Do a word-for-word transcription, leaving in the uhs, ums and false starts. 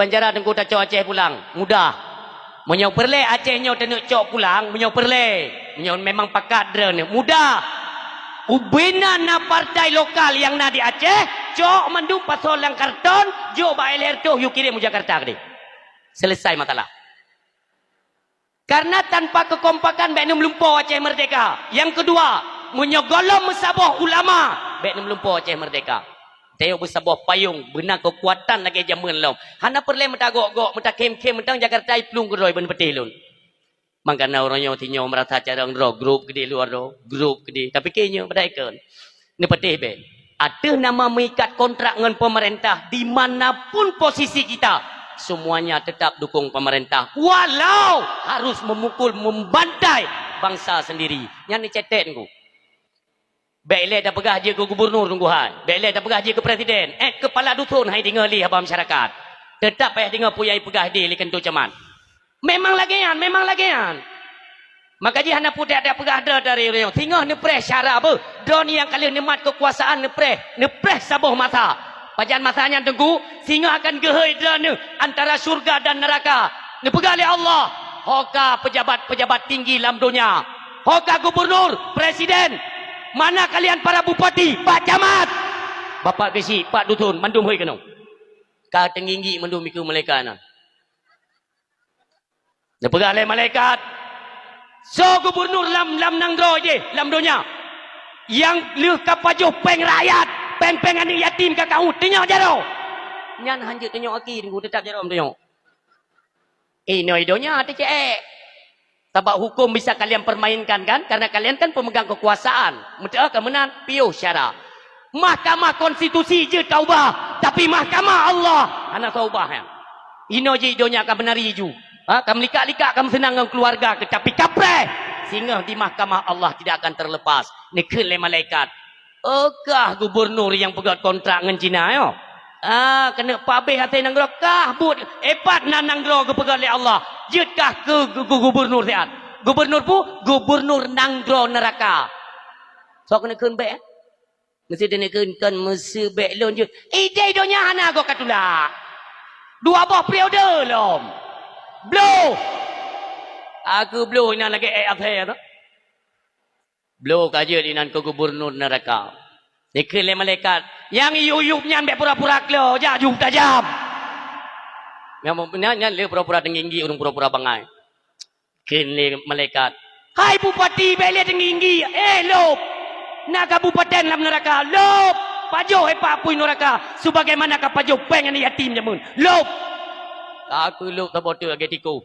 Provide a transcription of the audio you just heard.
Penjara Teungku tacok Aceh pulang, mudah. Meunyoe peureulée Aceh nyoe taneuk cok pulang, meunyoe peureulée, meunyoe memang pakat droeneuh, mudah. Ubena na partai lokal nyang na di Aceh, cok mandum pasoe lam karton, jok bak L R toh, yue kirém u Jakarta keudeh. Selesai masalah. Karena tanpa kekompakan bék neumeulumpoe Aceh merdeka. Nyang keudua, meunyoe gohlom meusaboh ulama, bék neumeulumpoe Aceh merdeka. Tayok beusaboh payong, beuna keukuatan lagée jameun lom. Hana peureulée meutagok-gok, meutakém-kém, meuteung Jakarta iplueng keudroe ban peutéh lôn. Mangkana uroe nyoe sinyoe meurasa carông droe, grup keudeh luwa droe, grup keudeh. Tapi keu nyoe padahai kon. Neupatéh bék. Ateueh nama meuikat kontrak ngon pemerintah, di mana pun posisi kita, semuanya tetap dukung pemerintah, walau harus memukul, membantai bangsa sendiri. Nyan neucetek Teungku. Bék lé tapeugah jeuet keu gubernur Teungku hai. Bék lé tapeugah jeuet keu presiden. Eh, kepala dusun hai deungoe lé haba masyarakat. Teutap payah deungoe peue nyang ipeugah idéh lé keutua camat. Memang lagée nyan, memang lagée nyan. Maka jih hana putéh tapeugah droe dari ureuëng. Singoh neupreh syara beuh. Droe nyang ka lheueh neumat keukuasaan neupreh. Neupreh saboh masa. Pajan masa nyan Teungku, singoh akan geuhôi droeneuh antara syurga dan neuraka. Neupeugah lé Allah, "Ho ka pejabat-pejabat tinggi lam donya. Ho ka gubernur, presiden. Mana kalian para bupati, pak camat?" Bapak geusyik, pak dusun, mandum hôi keunoe. Ka teungginggi mandum dikeue malaikat nyan. Neupeugah lé malaikat, "Soe gubernur lam, lam nanggroe jih, lam donya, nyang lheueh ka pajoh péng rakyat, péng-péng aneuëk yatim ka kaôt, tunyok jaroe." Nyan hanjeuet tunyok aki Teungku, teutap jaroe tunyok. Inoe donya teucék. Sabab hukum bisa kalian permainkan kan, karena kalian kan pemegang kekuasaan. Meuteuk ka meunan, piôh syara. Mahkamah Konstitusi jeuet ka ubah, tapi Mahkamah Allah hana soe ubah nyan. Inoe jih donya ka meunari ju. Ha, ka meulikak-likak, ka meuseunang ngon keuluwarga, tapi kapreh. Singoh di Mahkamah Allah tidak akan terlepas. Neukheun lé malaikat, "Oh kah gubernur nyang peugét kontrak ngon Cina nyoe? Ah, keuneuk pabéh até nanggroe kah buet, eh pat na nanggroe geupeugét lé Allah. Jeuet kah keu gu-, gu-, gubernur siat. Gubernur peue? Gubernur nanggroe neuraka." Soe keuneuk kheun bék? Meusti teuneuk kheun kon meuseubek lôn jeuet. Idéh donya hana goe ka tulak. Dua boh periode lom. Bloh. Aku bloh inan lagée ék até tu. Bloh ka jeuet inan keu gubernur neuraka. Neukheun lé malaikat, "Nyang yub-yub nyan bék pura-pura klo, jak yub tajam." Nyang nyan, nyan lé pura-pura teungginggi, ureuëng pura-pura bangai. Kheun lé malaikat, "Hai bupati, bék lé teungginggi, eh lôb! Na kabupaten lam neuraka, lôb! Pajoh eh pak apui neuraka, sebagaimana ka pajoh péng aneuëk yatim jameun, lôb!" Ka keu lôb saboh teuk lagée tikus.